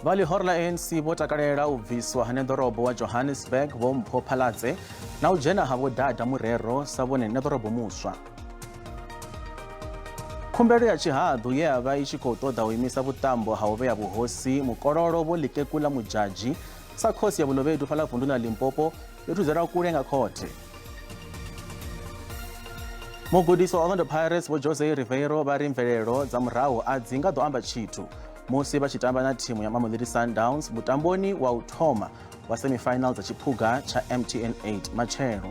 Vha ḽihoro ḽa ANC vho takalela u bviswa ha ṋeḓorobo wa Johannesburg Vho Mpho Phalatse na u dzhena ha Vho Dada Murero sa vhone ṋeḓorobo muswa. Khumbelo ya tshihaḓu ye ya vha i tshi khou ṱoḓa u imisa vhuṱambo ha u vhea vhuhosi mukololo Vho Ḽikekula Mudzhadzhi sa khosi ya Bolobedu fhaḽa vunduni ḽa Limpopo yo thudzelwa kule nga khothe. Mugudisi wa Orlando Pirates Vho Jose Riveiro vha ri mvelelo dza murahu a dzi nga ḓo amba tshithu musi vha tshi tamba na thimu ya Mamelodi Sundowns mutamboni wa u thoma wa semifinal dza tshiphuga tsha MTN 8 matshelo.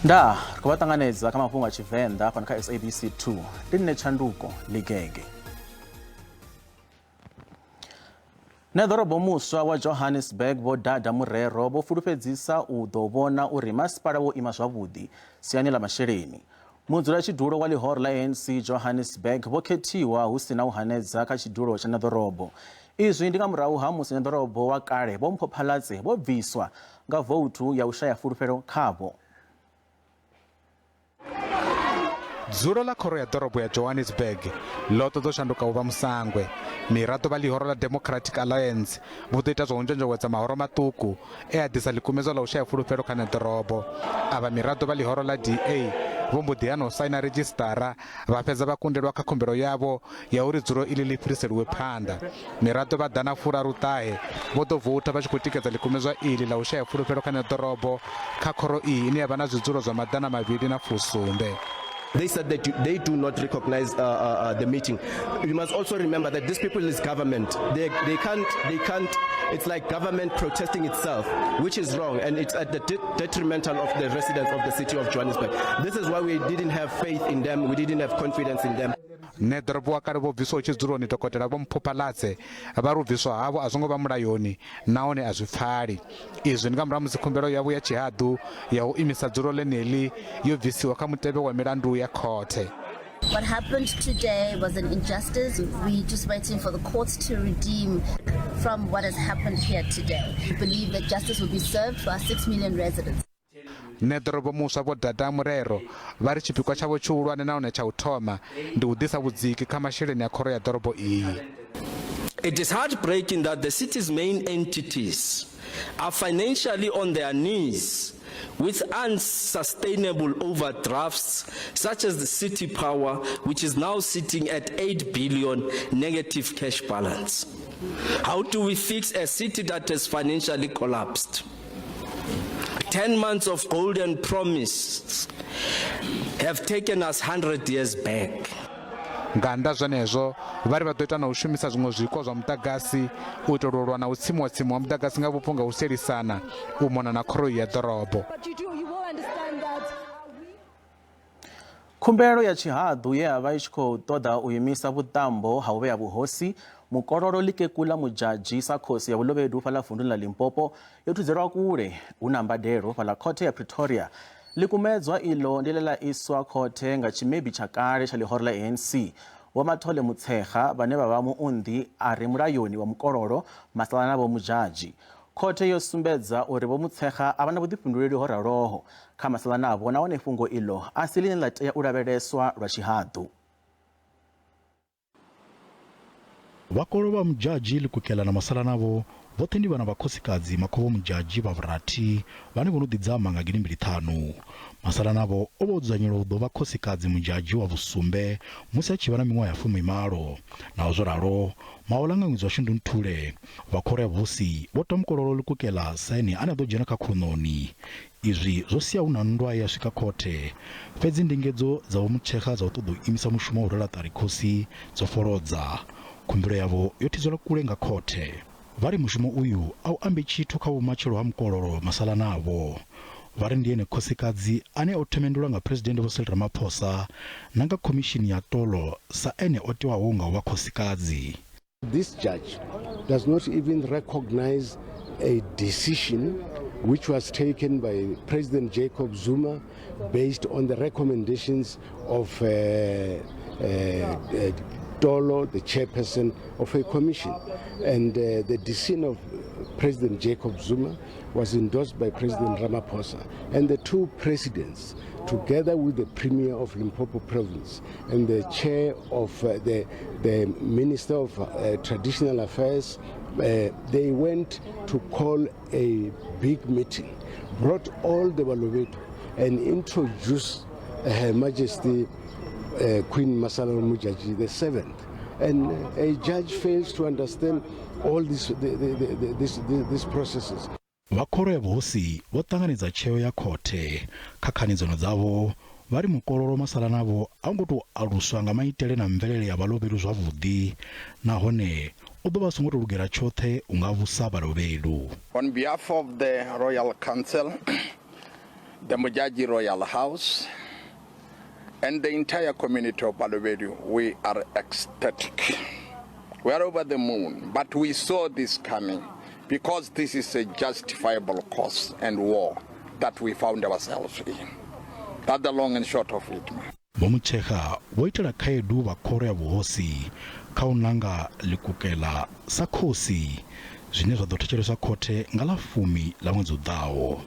Ndaa, ri khou vha ṱanganedza kha mafhungo a Tshivenḓa fhano kha SABC 2. Ndi nṋe Tshanduko Ligege. Ṋeḓorobo muswa wa Johannesburg Vho Dada Murero vho fulufhedzisa u ḓo vhona uri masipala wo ima zwavhuḓi siani ḽa masheleni. Mudzulatshidulo wa ḽihoro ḽa ANC Johannesburg vho khethiwa hu si na u hanedza kha tshidulo tsha ṋeḓorobo. Izwi ndi nga murahu ha musi ṋeḓorobo wa kale Vho Mpho Phalatse vho bviswa nga vouthu ya u shaya fulufhelo khavho. Dzulo ḽa khoro ya ḓorobo ya Johannesburg ḽo ṱoḓa u shanduka u vha musangwe. Miraḓo vha ḽihoro ḽa Democratic Alliance vho ḓo ita zwa u nzhonzhowedza mahoro maṱuku e a ḓisa ḽikumedzwa ḽa u shaya fulufhelo kha ṋeḓorobo. Avha miraḓo vha ḽihoro ḽa DA vho mbo ḓi hana u saina redzhisiṱara vha fhedza vha kundelwa kha khumbelo yavho ya uri dzulo iḽi ḽi fhiriselwe phanḓa. Miraḓo vha ḓana furaru ṱahe vho ḓo voutha vha tshi khou tikedza ḽikumedzwa iḽi ḽa u shaya fulufhelo kha ṋeḓorobo kha khoro iyi ine ya vha na zwidzulo zwa maḓana mavhili na fusumbe. They said that they do not recognize the meeting. You must also remember that these people is government. They can't, it's like government protesting itself, which is wrong, and it's at the detrimental of the residents of the city of Johannesburg. This is why we didn't have faith in them, we didn't have confidence in them. Ṋeḓorobo wa kale vho bviswaho tshidzuloni Dokotela Vho Mpho Phalatse vha ri u bviswa havho a zwo ngo vha mulayoni nahone a zwi pfali. Izwi ndi nga murahu ha musi khumbelo yavho ya tshihaḓu ya u imisa dzulo ḽeneḽi yo bvisiwa kha mutevhe wa milandu ya khothe. What happened today was an injustice. We're just waiting for the courts to redeem from what has happened here today. We believe that justice will be served for our 6 million residents. Ṋeḓorobo muswa Vho Dada Murero vha ri tshipikwa tshavho tshihulwane nahone tsha u thoma ndi u ḓisa vhudziki kha masheleni a khoro ya ḓorobo iyi. It is heartbreaking that the city's main entities are financially on their knees with unsustainable overdrafts such as the city power, which is now sitting at 8 billion negative cash balance. How do we fix a city that has financially collapsed? 10 months of golden promise have taken us 100 years back. Nga nnḓa zwenezwo vha ri vha ḓo ita na u shumisa zwiṅwe zwiko zwa muḓagasi u itela u lwa na u tsimiwa tsimiwa muḓagasi nga vhupo nga u sielisana u mona na khoro ya ḓorobo. Khumbelo ya tshihaḓu ye ya vha i tshi khou ṱoḓa u imisa vhuṱambo ha u vhea vhuhosi Mukololo Ḽikekula Mudzhadzhi sa khosi ya Bolobedu fhaḽa vunduni ḽa Limpopo yo thudzelwa kule hu na mbadelo fhaḽa khothe ya Pretoria. Ḽikumedzwa iḽo ndi ḽe ḽa iswa khothe nga tshimebi tsha kale tsha ḽihoro ḽa ANC Vho Mathole Motshekga vhane vha vha muunḓi a re mulayoni wa mukololo Masalana Vho Mudzhadzhi. Khothe yo sumbedza uri Vho Motshekga a vha na vhuḓifhinduleli ho raloho kha masalana avho nahone fhungo iḽo a si ḽine ḽa tea u lavheleswa lwa tshihaḓu. Vhakolo vha Mudzhadzhi Likukela na masalanavho vhoṱhe ndi vhana vha khosikadzi Makhovho Mudzhadzhi vha vhurathi vhane vho no ḓi dzama nga gidimbili ṱhanu. Masalanavho o vha o dzudzanyelwa u ḓo vha khosikadzi Mudzhadzhi wa vhusumbe musi a tshi vha na miṅwaha ya fumimalo. Naho zwo ralo, mahoḽa nga ṅwedzi wa Shundunthule, vha khoro ya vhuhosi vho ta mukololo Likukela sa ene ane a ḓo dzhena kha khuluṋoni. Izwi zwo sia hu na nndwa ye ya swika khothe, fhedzi ndingedzo dza Vho Motshekga dza u ṱoḓa u imisa mushumo wa u rwela ṱari khosi dzo folodza. Khumbelo yavho yo thidzelwa kule nga khothe. Vha ri mushumo uyu a u ambi tshithu kha vhumatshelo ha mukololo Masalanavho. Vha ri ndi ene khosikadzi ane o themendelwa nga Phresidennde Vho Cyril Ramaphosa na nga Khomishini ya Tolo sa ene o tewaho nga u vha khosikadzi. This judge does not even recognize a decision which was taken by President Jacob Zuma based on the recommendations of Tolo, the chairperson of a commission. And the decision of President Jacob Zuma, was endorsed by President Ramaphosa. And the two presidents, together with the Premier of Limpopo Province and the chair of the Minister of Traditional Affairs, they went to call a big meeting, brought all the Balobedu and introduced Her Majesty Queen Masalana Modjadji the Seventh. And a judge fails to understand all these processes. Vha khoro ya vhuhosi vho ṱanganedza tsheo ya khothe kha khanedzano dzavho vha ri mukololo Masalanavho a ngo tou aluswa nga maitele na mvelele ya Balobedu zwavhuḓi nahone u ḓo vha songo tou lugela tshoṱhe u nga vhusa Balobedu. On behalf of the Royal Council, the Modjadji Royal House, and the entire community of Balobedu, we are ecstatic. We are over the moon, but we saw this coming because this is a justifiable cause and war that we found ourselves in. That's the long and short of it. Vho Motshekga vho itela khaedu vha khoro ya vhuhosi kha u nanga Lekukela sa khosi, zwine zwa ḓo thetsheleswa khothe nga ḽa 10 ḽa ṅwedzi u ḓaho.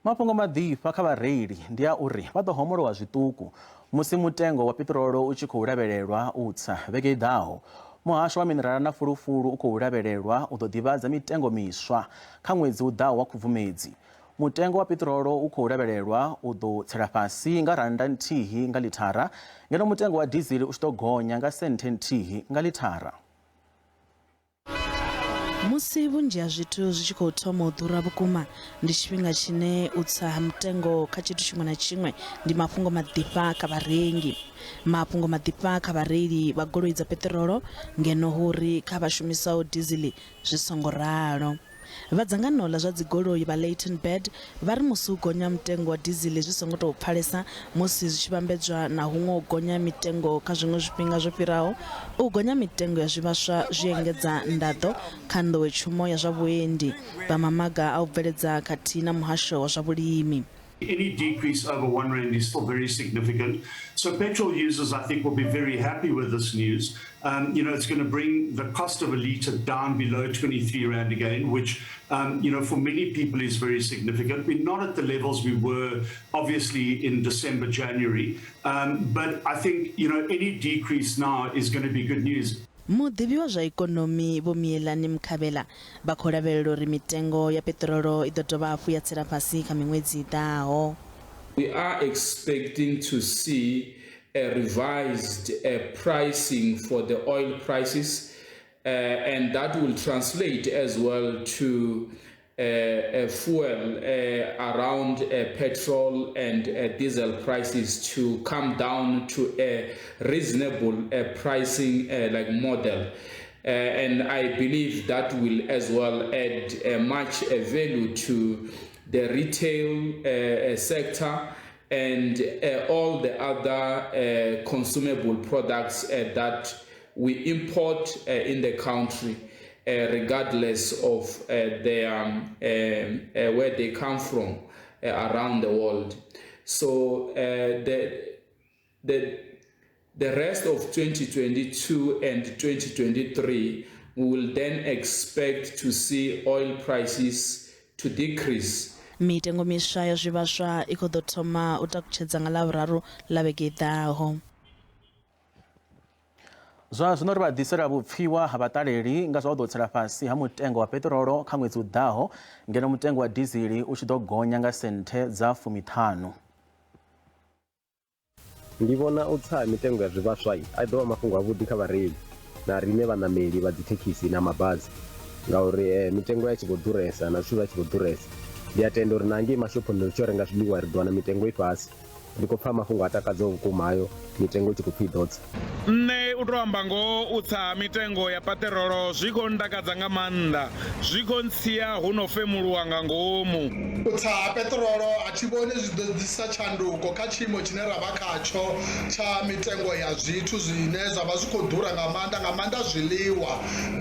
Mafhungo maḓifha kha vhareili ndi a uri vha ḓo homolowa zwiṱuku musi mutengo wa peṱirolo u tshi khou lavhelelwa u tsa vhege i ḓaho. Muhasho wa minerala na fulufulu u khou lavhelelwa u ḓo ḓivhadza mitengo miswa kha ṅwedzi u ḓaho wa Khubvumedzi. Mutengo wa peṱirolo u khou lavhelelwa u ḓo tsela fhasi nga rannda 1 nga ḽithara, ngeno mutengo wa dizili u tshi ḓo gonya nga senthe 1 nga ḽithara. Musi vhunzhi ha zwithu zwi tshi khou thoma u ḓura vhukuma, ndi tshifhinga tshine u tsa ha mutengo kha tshithu tshiṅwe na tshiṅwe ndi mafhungo maḓifha kha vharengi. Mafhungo maḓifha kha vhareili vha goloi dza peṱirolo, ngeno hu uri kha vha shumisaho dizili zwi songo ralo. Vha dzangano ḽa zwa dzigoloi vha Leighton Bird vha ri musi u gonya mutengo wa dizili zwi songo tou pfalesa musi zwi tshi vhambedzwa na huṅwe u gonya mitengo kha zwiṅwe zwifhinga zwo fhiraho, u gonya mitengo ya zwivhaswa zwi engedza nḓaḓo kha nḓowetshumo ya zwa vhuendi, vha mamaga a u bveledza khathihi na muhasho wa zwa vhulimi. Any decrease over 1 rand is still very significant. So petrol users, I think, will be very happy with this news. You know, it's going to bring the cost of a litre down below 23 rand again, which, you know, for many people is very significant. We're not at the levels we were, obviously, in December, January. But I think, you know, any decrease now is going to be good news. Muḓivhi wa zwa ikonomi Vho Mielani Mkhabela vha khou lavhelela uri mitengo ya peṱirolo i ḓo dovha hafhu ya tsela fhasi kha miṅwedzi i ḓaho. We are expecting to see a revised pricing for the oil prices, and that will translate as well to fuel around petrol and diesel prices to come down to a reasonable pricing like model. And I believe that will as well add much value to the retail sector and all the other consumable products that we import in the country, regardless of their, where they come from around the world. So the rest of 2022 and 2023, we will then expect to see oil prices to decrease. Mitengo miswa ya zwivhaswa i khou ḓo thoma u takutshedza nga Ḽavhuraru ḽa vhege i ḓaho. Zwa zwino ri vha ḓisela vhupfiwa ha vhaṱaleli nga zwa u ḓo tsela fhasi ha mutengo wa peṱirolo kha ṅwedzi u ḓaho, ngeno mutengo wa dizili u tshi ḓo gonya nga senthe dza 50. Ndi vhona u tsa mitengo ya zwivhaswa a ḓo vha mafhungo avhuḓi kha vhareili na riṋe vhaṋameli vha dzithekhisi na mabazi, ngauri mitengo ya tshi vho ḓuresa na zwithu zwa tshi vho ḓuresa. Ndi a tenda uri na ngei mashophoni ri tshi renga zwiḽiwa ri ḓo wana mitengo i fhasi. Ndi khou pfa mafhungo a takadzaho vhukuma hayo, mitengo i tshi khou pfi i ḓo tsa. Nṋe u tou amba ngoho, u tsa mitengo ya paṱirolo zwi khou ntakadza nga maanḓa, zwi khou ntsia hu no femuluwa nga ngomu. U tsa ha peṱirolo a thi vhoni zwi ḓo ḓisa tshanduko kha tshiimo tshine ra vha khatsho tsha mitengo ya zwithu zwine zwa vha zwi khou ḓura nga maanḓa, nga maanḓa zwiḽiwa.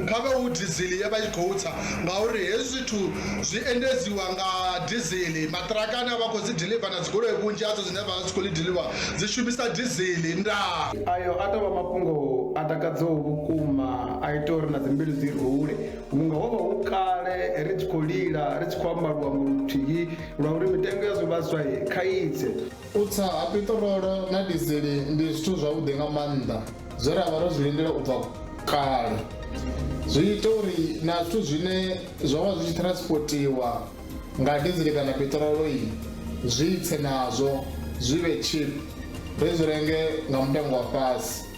Kha vhe hu dizili ye vha i khou tsa, ngauri hezwi zwithu zwi endedziwa nga dizili, maṱiraka ane a vha khou dzi deliver na dzigoloi vhunzhi hadzo dzine vha dzi khou deliver dzi shumisa dizili. Ndaa ayo a tou vha mafhungo a a takadzaho vhukuma a ita uri na dzimbilu dzi rule vhunga ho vha hu kale ri tshi khou lila ri tshi khou amba luambo luthihi lwa uri mitengo ya zwivhaswa kha itse. U tsa ha piṱirolo na dizele ndi zwithu zwavhuḓi nga maanḓa zwe ra vha ro zwi lindela u bva kale. Zwi ita uri na zwithu zwine zwa vha zwi tshi transportiwa nga dizele kana piṱirolo zwi tse nazwo zwi vhe cheap ri zwi renge nga mutengo wa fhasi.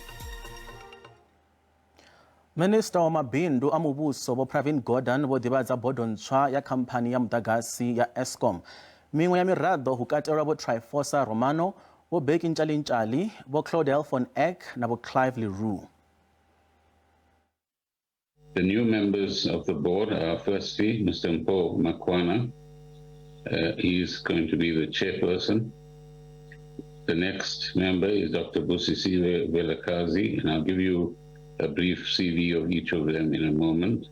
Minista wa mabindu a muvhuso Vho Pravin Gordhan vho ḓivhadza bodo ntswa ya khamphani ya muḓagasi ya Eskom. Miṅwe ya miraḓo hu katelwa Vho Tryphosa Romano, Vho Bheki Ntshalintshali, Vho Claudel von Eck na Vho Clive Le Roux. The new members of the board are firstly Mr. Mpho Makwana. He is going to be the chairperson. The next member is Dr. Busisiwe Vilakazi, and I'll give you a brief CV of each of them in a moment.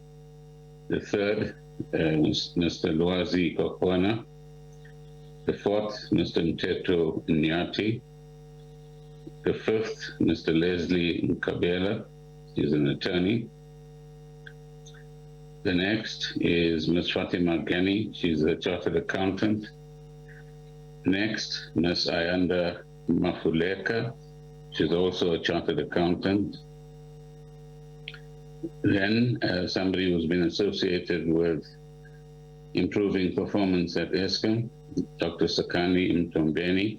The third, Mr. Lwazi Kokwana. The fourth, Mr. Mteto Nyati. The fifth, Mr. Leslie Mkabela, he's an attorney. The next is Ms. Fatima Ghani, she's a chartered accountant. Next, Ms. Ayanda Mafuleka, she's also a chartered accountant. Then somebody who's been associated with improving performance at Eskom, Dr. Sakani Mtombeni,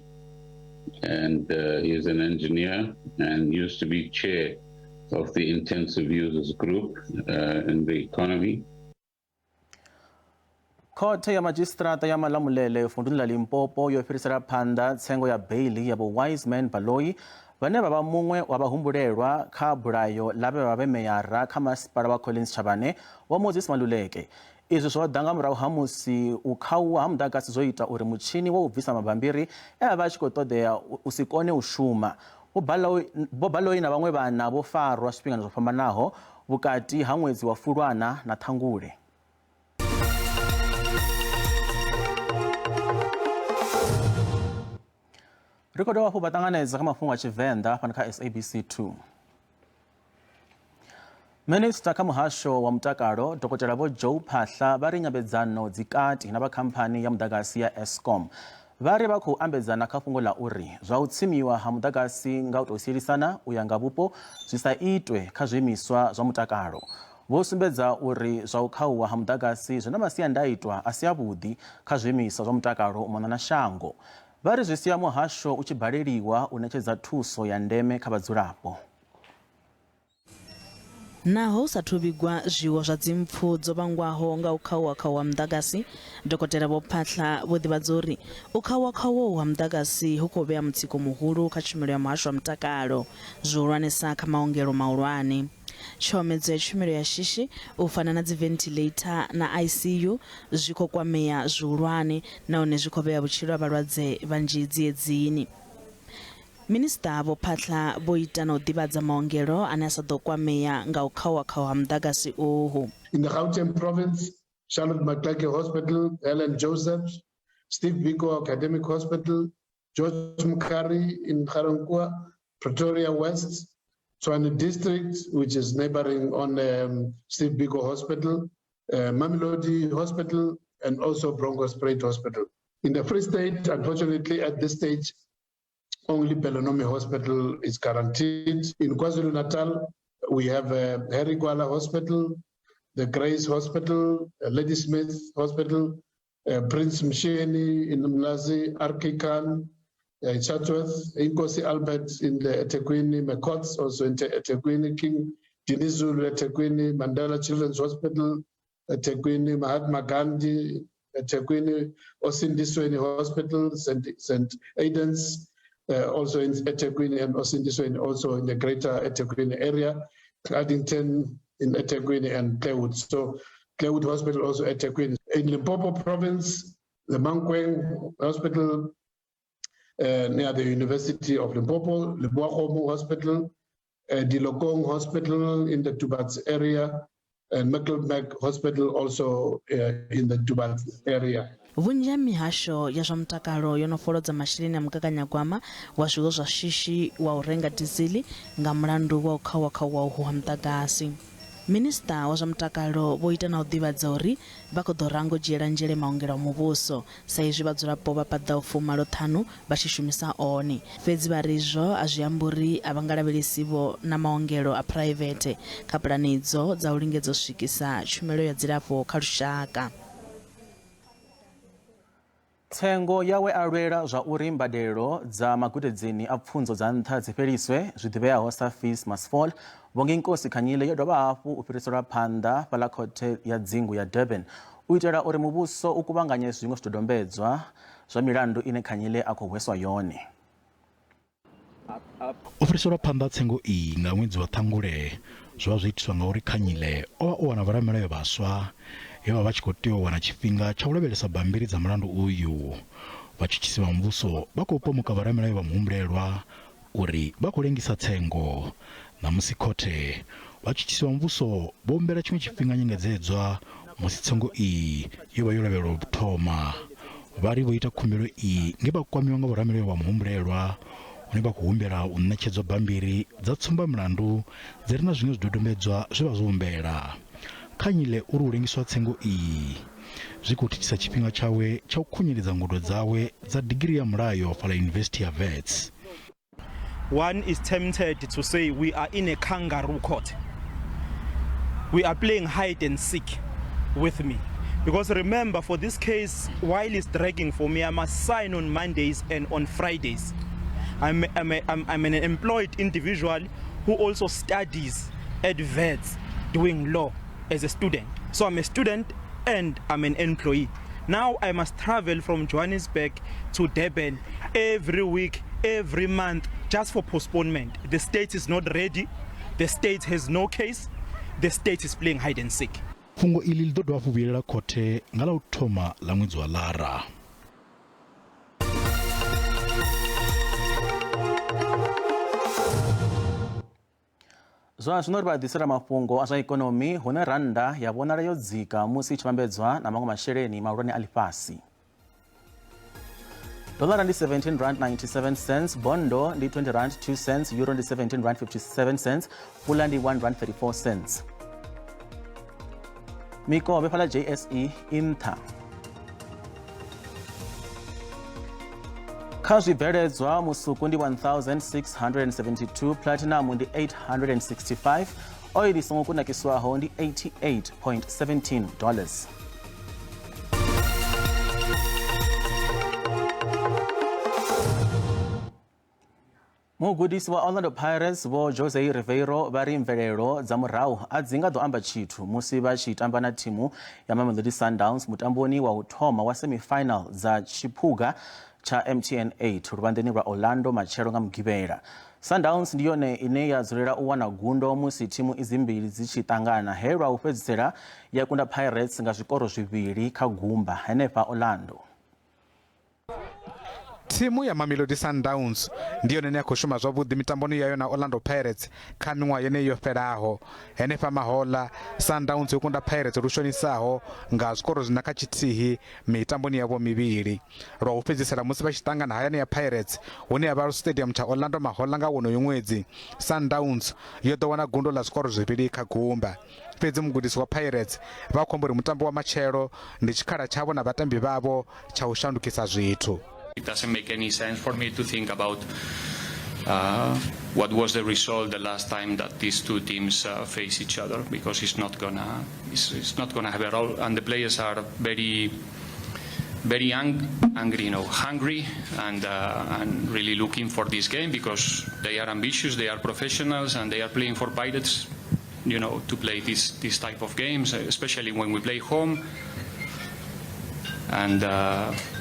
and he is an engineer and used to be chair of the Intensive Users Group in the economy. Khothe ya madzhisiṱiraṱa ya Malamulele vunduni ḽa Limpopo yo fhirisela phanḓa tsengo ya beili ya Vho Wiseman Baloyi vhane vha vha muṅwe wa vhahumbulelwa kha bulayo ḽa vhe vha vhe meyara kha masipala wa Collins Chabane Vho Moses Maluleke. Izwi zwo ḓa nga murahu ha musi u khauwa ha muḓagasi zwo ita uri mutshini wa u bvisa mabambiri e a vha a tshi khou ṱoḓea u si kone u shuma. Vho Baloyi na vhaṅwe vhana vho farwa zwifhingani zwo fhambanaho vhukati ha ṅwedzi wa Fulwana na Ṱhangule. Ri khou dovha hafhu vha ṱanganedza kha mafhungo a Tshivenḓa fhano kha SABC 2. Minista kha muhasho wa mutakalo Dokotela Vho Joe Phaahla vha ri nyambedzano dzi kati na vha khamphani ya muḓagasi ya Eskom. Vha ri vha khou ambedzana kha fhungo ḽa uri zwa u tsimiwa ha muḓagasi nga u tou sielisana u ya nga vhupo zwi sa itwe kha zwiimiswa zwa mutakalo. Vho sumbedza uri zwa u khauwa ha muḓagasi zwi na masiandaitwa a si avhuḓi kha zwiimiswa zwa mutakalo u mona na shango. Vha ri zwi sia muhasho u tshi baleliwa u ṋetshedza thuso ya ndeme kha vhadzulapo. Naho hu sathu vhigwa zwiwo zwa dzimpfu dzo vhangwaho nga u khauwa-khauwa ha muḓagasi, Dokotela Vho Phaahla vho ḓivhadza uri u khauwa-khauwa uhu ha muḓagasi hu khou vhea mutsiko muhulu kha tshumelo ya muhasho wa mutakalo, zwihulwanesa kha maongelo mahulwane. Tshomedzo ya tshumelo ya shishi u fana na dziventhiḽeitha na ICU zwi khou kwamea zwihulwane nahone zwi khou vhea vhutshilo ha vhalwadze vhanzhi dziedzini. Minisiṱa Vho Phaahla vho ita na u ḓivhadza maongelo ane a sa ḓo kwamea nga u khauwa-khauwa ha muḓagasi uhu. In the Gauteng province, Charlotte Maxeke Hospital, Helen Joseph, Steve Biko Academic Hospital, George Mukhari in Ga-Rankuwa, Pretoria West, Tshwane District, which is neighboring on Steve Biko Hospital, Mamelodi Hospital, and also Bronkhorstspruit Hospital. In the Free State, unfortunately, at this stage, only Pelonomi Hospital is guaranteed. In KwaZulu-Natal, we have Harry Gwala Hospital, the Grace Hospital, Ladysmith Hospital, Prince Mshiyeni in Umlazi, RK Khan, Chatsworth, Inkosi Albert in the eThekwini, McCourts also in eThekwini, King Dinizulu eThekwini, Mandela Children's Hospital, eThekwini, Mahatma Gandhi, eThekwini, Osindisweni Hospital, St. Aidan's, also in eThekwini, and Osindisweni also in the greater eThekwini area, Addington in eThekwini and Clairwood. So Clairwood Hospital also eThekwini. In Limpopo province, the Mankweng Hospital near the University of Limpopo, Lebowakgomo Hospital, Dilokong Hospital in the Tubatse area, and Michelberg Hospital also in the Tubatse area. Vhunzhi ha mihasho ya zwa mutakalo yo no folodza masheleni a mugaganyagwama wa zwiwo zwa shishi wa u renga dizili nga mulandu wa u khauwa-khauwa uhu ha muḓagasi. Minisiṱa wa zwa mutakalo vho ita na u ḓivhadza uri vha khou ḓo ranga u dzhiela nzhele maongelo a muvhuso sa izwi vhadzulapo vha paḓaho fumalo ṱhanu vha tshi shumisa one. Fhedzi vha ri izwo a zwi ambi uri a vha nga lavhelesi vho na maongelo a phuraivethe kha pulane idzo dza u lingedza u swikisa tshumelo ya dzilafho kha lushaka. Tsengo ya we a lwela zwa uri mbadelo dza magudedzini a pfunzo dza nṱha dzi fheliswe zwi ḓivheaho sa Fees Must Fall, Bonginkosi Khanyile yo dovha hafhu u fhiriselwa phanḓa fhaḽa khothe ya dzingu ya Durban u itela uri muvhuso u kuvhanganye zwiṅwe zwidodombedzwa zwa milandu ine Khanyile a khou hweswa yone. U fhiriselwa phanḓa tsengo iyi nga ṅwedzi wa Ṱhangule zwo vha zwo itiswa ngauri Khanyile o vha o wana vhoramilayo vhaswa he vha vha tshi khou tea u wana tshifhinga tsha u lavhelesa bammbiri dza mulandu uyu. Vhatshutshisi vha muvhuso vha khou pomoka vhoramilayo vha muhumbulelwa uri vha khou lengisa tsengo. Ṋamusi khothe, vhatshutshisi vha muvhuso vho humbela tshiṅwe tshifhinga nyengedzedzwa musi tsengo iyi yo vha yo lavhelelwa u thoma. Vha ri vho ita khumbelo iyi nge vha kwamiwa nga vhoramilayo vha muhumbulelwa hune vha khou humbela u ṋetshedzwa bammbiri dza tsumbamilandu dzi re na zwiṅwe zwidodombedzwa zwe vha zwi humbela. Khanyile uri u lengiswa ha tsengo iyi zwi khou thithisa tshifhinga tshawe tsha u khunyeledza ngudo dzawe dza digirii ya mulayo fhaḽa Yunivesithi ya Wits. One is tempted to say we are in a kangaroo court. We are playing hide and seek with me. Because remember, for this case, while it's dragging for me, I must sign on Mondays and on Fridays. I'm, I'm, a, I'm, I'm an employed individual who also studies at VETS doing law as a student. So I'm a student and I'm an employee. Now I must travel from Johannesburg to Durban every week, every month, just for postponement. The state is not ready. The state has no case. The state is playing hide and seek. Fhungo iḽi ḽi ḓo dovha hafhu vhuyelela khothe nga ḽa u thoma ḽa ṅwedzi wa Lara. Zwa zwino ri vha ḓisela mafhungo a zwa ikonomi hune rannda ya vhonala yo dzika musi i tshi vhambedzwa na maṅwe masheleni mahulwane a ḽifhasi. Dollara ndi 17 rand 97 cents, bondo ndi 20 rand 2 cents, euro ndi 17 rand 57 cents, pula ndi 1 rand 34 cents. Mikovhe fhaḽa JSE i nṱha. Kha zwibveledzwa musuku ndi 1672, platinum ndi 865, oil i songo kunakiswaho ndi 88.17 dollars. Mugudisi wa Orlando Pirates Vho Jose Riveiro vha ri mvelelo dza murahu a dzi nga ḓo amba tshithu musi vha tshi tamba na thimu ya Mamelodi Sundowns mutamboni wa u thoma wa semi-final dza tshiphuga tsha MTN 8 luvhanḓeni lwa Orlando matshelo nga Mugivhela. Sundowns ndi yone ine ya dzulela u wana gundo musi thimu idzi mbili dzi tshi ṱangana he lwa u fhedzisela ya kunda Pirates nga zwikoro zwivhili kha gumba henefha Orlando. Thimu ya Mamelodi Sundowns ndi yone ine ya khou shuma zwavhuḓi mitamboni yayo na Orlando Pirates kha miṅwaha yeneyi yo fhelaho. Henefha mahoḽa, Sundowns yo kunda Pirates lu shonisaho nga zwikoro zwiṋa kha tshithihi mitamboni yavho mivhili. Lwa u fhedzisela musi vha tshi ṱangana hayani ya Pirates hune ha vha Stadium tsha Orlando mahoḽa nga wonoyu ṅwedzi, Sundowns yo ḓo wana gundo ḽa zwikoro zwivhili kha gumba. Fhedzi mugudisi wa Pirates vha khou amba uri mutambo wa matshelo ndi tshikhala tshavho na vhatambi vhavho tsha u shandukisa zwithu. It doesn't make any sense for me to think about what was the result the last time that these two teams face each other, because it's not gonna, it's not gonna have a role, and the players are very, very angry, hungry, and really looking for this game, because they are ambitious, they are professionals, and they are playing for Pirates, to play this type of games, especially when we play home. And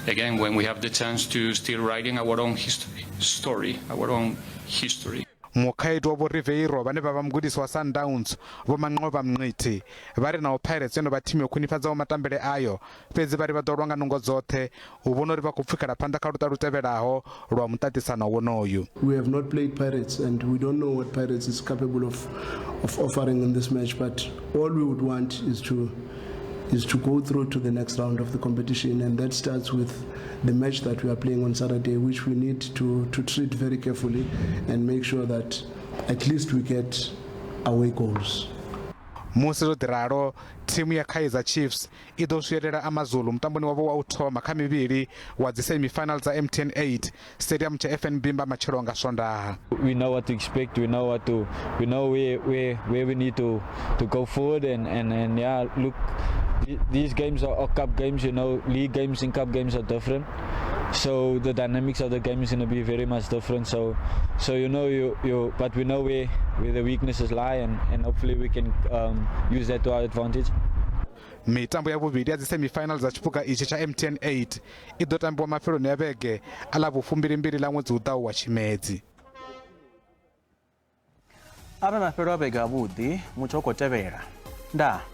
again, when we have the chance to still writing our own history, story, our own history. Mukhaedu wa Vho Riveiro vhane vha vha mugudisi wa Sundowns Vho Manqoba Mngqithi vha ri naho Pirates yo no vha thimu yo khwinifhadzaho matambele ayo, fhedzi vha ri vha ḓo lwa nga nungo dzoṱhe u vhona uri vha khou pfukela phanḓa kha luṱa lu tevhelaho lwa muṱaṱisano wonoyu. We have not played Pirates and we don't know what Pirates is capable of offering in this match. But all we would want is to is to go through to the next round of the competition, and that starts with the match that we are playing on Saturday, which we need to, to treat very carefully and make sure that at least we get away goals. Musi zwo ḓi ralo, thimu ya Kaizer Chiefs i ḓo swielela AmaZulu mutamboni wavho wa u thoma kha mivhili wa dzi semi-final dza MTN 8 Stadium tsha FNB mba matshelo nga Swondaha. We know what to expect, we know what to we know where where where we need to to go forward and and and yeah, look these games are, are cup games, you know, league games and cup games are different. So the dynamics of the game is going to be very much different. So, so you know, you, you but we know where, where the weaknesses lie, and, and hopefully we can um, use that to our advantage. Mitambo ya vhuvhili ya dzi-semifinal dza tshiphuga itshi tsha MTN 8 i ḓo tambiwa mafheloni a vhege a ḽa vhufumbilimbili ḽa ṅwedzi u ḓaho wa Tshimedzi. A vhe mafhelo a vhege avhuḓi, mutsho u khou tevhela. Ndaa.